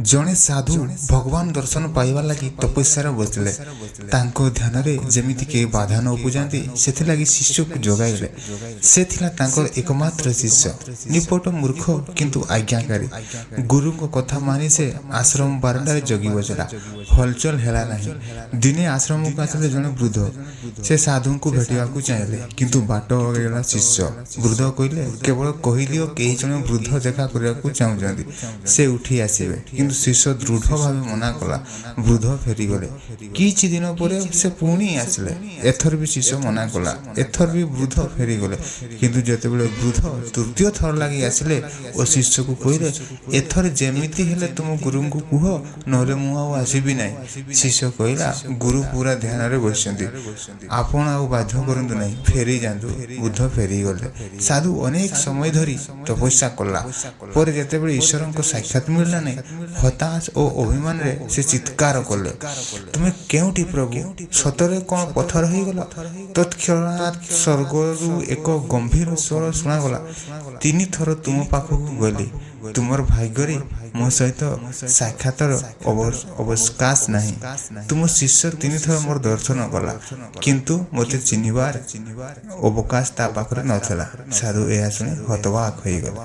ଜଣେ ସାଧୁ ଭଗବାନ ଦର୍ଶନ ପାଇବା ଲାଗି ତପସ୍ୟାରେ ବସିଲେ। ତାଙ୍କ ଧ୍ୟାନରେ ଯେମିତି କେହି ବାଧା ନ ଉପୁଜାନ୍ତି, ସେଥିଲାଗି ଶିଷ୍ୟକୁ ଯୋଗାଇଲେ। ସେ ଥିଲା ତାଙ୍କର ଏକମାତ୍ର ଶିଷ୍ୟ, ନିପଟ ମୂର୍ଖ କିନ୍ତୁ ଆଜ୍ଞାକାରୀ। ଗୁରୁଙ୍କ କଥା ମାନି ସେ ଆଶ୍ରମ ବାରଣ୍ଡାରେ ଜଗି ବସିଲା। ହଲଚଲ ହେଲା ନାହିଁ। ଦିନେ ଆଶ୍ରମକୁ ଆସିଲେ ଜଣେ ବୃଦ୍ଧ। ସେ ସାଧୁଙ୍କୁ ଭେଟିବାକୁ ଚାହିଁଲେ, କିନ୍ତୁ ବାଟ ଅଗେଇଲା ଶିଷ୍ୟ। ବୃଦ୍ଧ କହିଲେ, କେବଳ କହିଦିଅ କେହି ଜଣେ ବୃଦ୍ଧ ଦେଖା କରିବାକୁ ଚାହୁଁଛନ୍ତି, ସେ ଉଠି ଆସିବେ। କିନ୍ତୁ ଶିଷ୍ୟ ଦୃଢ଼ ଭାବେ ମନା କଲା। ବୃଦ୍ଧ ଫେରିଗଲେ। କିଛି ଦିନ ପରେ ସେ ପୁଣି ଆସିଲେ। ଏଥର ବି ଶିଷ୍ୟ ମନା କଲା। ଏଥର ବି ବୃଦ୍ଧ ଫେରିଗଲେ। କିନ୍ତୁ ଯେତେବେଳେ ବୃଦ୍ଧ ତୃତୀୟ ଥର ଲାଗି ଆସିଲେ ଓ ଶିଷ୍ୟକୁ କହିଲେ, ଏଥର ଯେମିତି ହେଲେ ତୁମ ଗୁରୁଙ୍କୁ କୁହ, ନହେଲେ ମୁଁ ଆଉ ଆସିବି ନାହିଁ। ଶିଷ୍ୟ କହିଲା, ଗୁରୁ ପୁରା ଧ୍ୟାନରେ ବସିଛନ୍ତି, ଆପଣ ଆଉ ବାଧ୍ୟ କରନ୍ତୁ ନାହିଁ, ଫେରିଯାଆନ୍ତୁ। ବୃଦ୍ଧ ଫେରିଗଲେ। ସାଧୁ ଅନେକ ସମୟ ଧରି ତପସ୍ୟା କଲା ପରେ ଯେତେବେଳେ ଈଶ୍ୱରଙ୍କ ସାକ୍ଷାତ ମିଳିଲା ନାହିଁ, ହତାଶ ଓ ଅଭିମାନରେ ସେ ଚିତ୍କାର କଲେ, ତୁମେ କେଉଁଠି ପ୍ରଭୁ? ସତରେ କ'ଣ ପଥର ହେଇଗଲ? ତତ୍କ୍ଷଣାତ୍ ସ୍ୱର୍ଗରୁ ଏକ ଗମ୍ଭୀର ସ୍ୱର ଶୁଣାଗଲା, ତିନିଥର ତୁମ ପାଖକୁ ଗଲି, ତୁମର ଭାଗ୍ୟରେ ମୋ ସହିତ ସାକ୍ଷାତର ଅବକାଶ ନାହିଁ। ତୁମ ଶିଷ୍ୟ ତିନିଥର ମୋର ଦର୍ଶନ କଲା, କିନ୍ତୁ ମୋତେ ଚିହ୍ନିବାର ଅବକାଶ ତା ପାଖରେ ନଥିଲା। ସାଧୁ ଏହା ଶୁଣି ହତବାକ ହୋଇଗଲେ।